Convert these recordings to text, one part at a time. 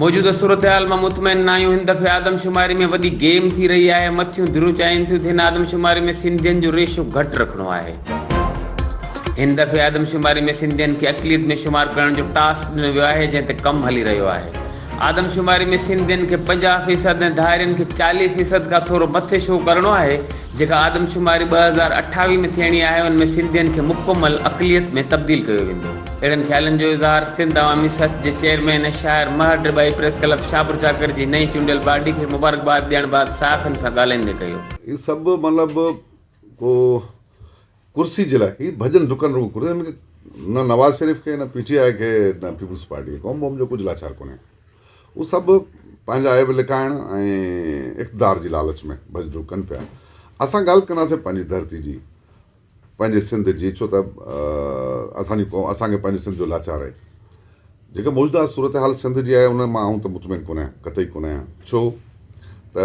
موجوده صورتحال مان مطمئن ناهيون، هن دفعي آدمشماري ۾ وڏي گيم ٿي رهي آهي، مٿيون ڌريون چاهين ٿيون ته هن آدمشماري ۾ سنڌين جو ريشو گهٽ رکڻو آهي. هن دفعي آدمشماري ۾ سنڌين کي اقليت ۾ شمار ڪرڻ جو ٽاسڪ ڏنو ويو آهي، جنهن تي ڪم هلي رهيو آهي. آدمشماري ۾ سنڌين کي 50 فيصد ۽ ڌارين کي 40 فيصد کان ٿورو مٿي شو ڪرڻو آهي، جيڪا آدمشماري 2028 ۾ ٿيڻي آهي ان ۾ سنڌين کي مڪمل اقليت ۾ تبديل ڪيو ويندو. اهڙن خيالن جو اظهار سنڌ عوامي سٿ جي چيئرمين ۽ شاعر مهر ڊٻائي پريس ڪلب شاهپور چاڪر جي نئين چونڊيل باڊي کي مبارڪباد ڏيڻ بعد صحافين سان ڳالهائيندي ڪيو. هي سڀ مطلب ڪو ڪرسي جي لاء هي ڀڄن ڊڪن رڳو ڪرسي هن کي نه نواز شريف کي نه پي ٽي آء کي نه پيپلز پارٽي کي قوم بوم جو ڪجهه لاچار ڪونهي. هو سڀ پنهنجا عيب لڪائڻ ۽ اقتدار جي لالچ ۾ ڀڄ ڊوڙ ڪن پيا. اسان ڳالهه ڪنداسين پنهنجي ڌرتي جي، پنهنجي سنڌ جي، ڇو ته اسان جي قوم اسان کي پنهنجي سنڌ جو لاچار آهي. جيڪا موجوده صورتحال سنڌ جي آهي ان مان آئون ته مطمئن ڪونه آهيان، قطعي ڪونه آهيان. ڇو ته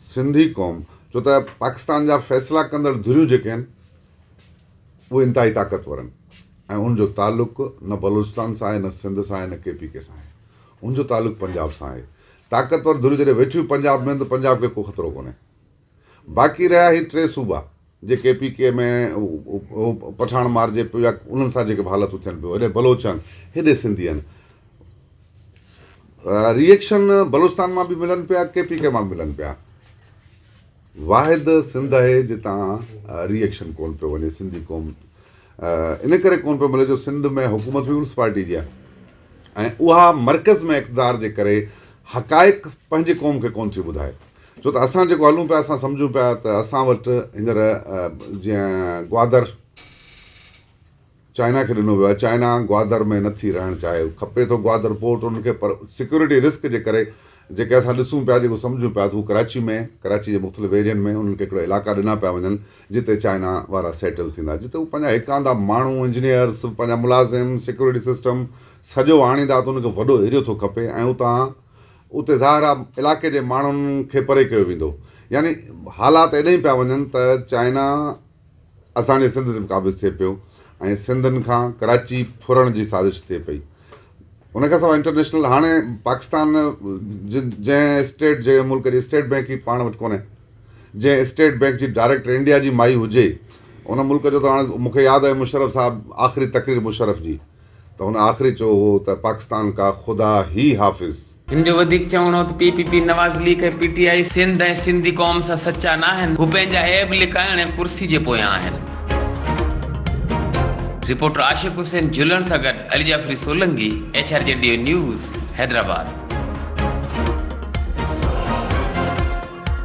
سنڌي قوم ڇو ته پاڪستان جا فيصلا ڪندڙ ڌريون جيڪي آهن اهي انتهائي طاقتور آهن ۽ ان جو تعلق نه بلوچستان سان آهي نه سنڌ سان آهي نه ڪي پي ڪي سان آهي ان جو تعلق پنجاب سان آهي طاقتور ڌريون جڏهن ويٺيون پنجاب ۾ آهن ته پنجاب کي ڪو خطرو ڪونهي باقي رهيا هي ٽي صوبا جي ڪي پي ڪي ۾ پٺاڻ مارجي پيو يا انهن سان جيڪي به حالتون ٿين پيون هيڏي بلوچ آهن هيڏي سنڌي آهن ري ايڪشن بلوچستان مان به ملن پيا ڪي پي ڪي مان به ملن پيا واحد سنڌ آهي جتان ري ايڪشن ڪون پيو وڃي سنڌي قوم ان ڪري ڪون پيو ملي جو سنڌ ۾ حڪومت پيپلز پارٽي جي آهي ۽ اها مرڪز ۾ اقتدار جي ڪري حقائق پنهنجي قوم کي ڪون ٿي ٻڌائي ڇو ته اسان جيڪو هلون پيا اسان سمجهون پيا ته اسان وٽ هينئر جيئن گوادر چائنا کي ڏنو ويو آهي، چائنا گوادر ۾ نه ٿي رهڻ چاهي، کپي ٿو گوادر پورٽ ان کي پر سيڪيورٽي رسڪ جي ڪري جيڪي اسان ڏسون پيا جيڪو سمجهون پيا ته هو ڪراچي ۾ ڪراچي جي مختلف ايرين ۾ انهن کي هڪڙو علائقا ڏنا پيا وڃن جتي چائنا وارا سيٽل ٿيندا جتي هو پنهنجا هيڪاندا ماڻهو انجنيئرس پنهنجا ملازم سيڪيورٽي سسٽم سڄو آڻيندا ته انهن کي وڏو ايريو ٿو کپي ۽ اتان اتي ظاهر آهي علائقي جي ماڻهن کي پري ڪيو ويندو يعني حالات ايڏانهن پيا وڃن ته چائنا اسان جي سنڌ تي به قابض ٿئي پيو ۽ سنڌين کان ڪراچي ڦرڻ جي سازش ٿئي پئي ان کان سواء انٽرنيشنل هاڻي پاڪستان جنهن اسٽيٽ جي ملڪ جي اسٽيٽ بينڪ ئي پاڻ وٽ ڪونهي جنهن اسٽيٽ بينڪ جي ڊائريڪٽر انڊيا جي مائي هجي ان ملڪ جو ته هاڻي مونکي ياد آهي مشرف صاحب آخري تقرير مشرف جي ته هن آخري چيو هو ته پاڪستان ڪا خدا هي حافظ. هن جو وڌيڪ چوڻ هو ته P P P Nawaz league ۽ P T I Sindh ۽ Sindhi قوم سان سچا ناهن، هو پنهنجا عيب لڪائڻ ۽ ڪرسي جي پويان آهن. رپورٽر عاشق حسين جهلڻ سان گڏ Ali Jafri Solangi, H R G D news, Hyderabad.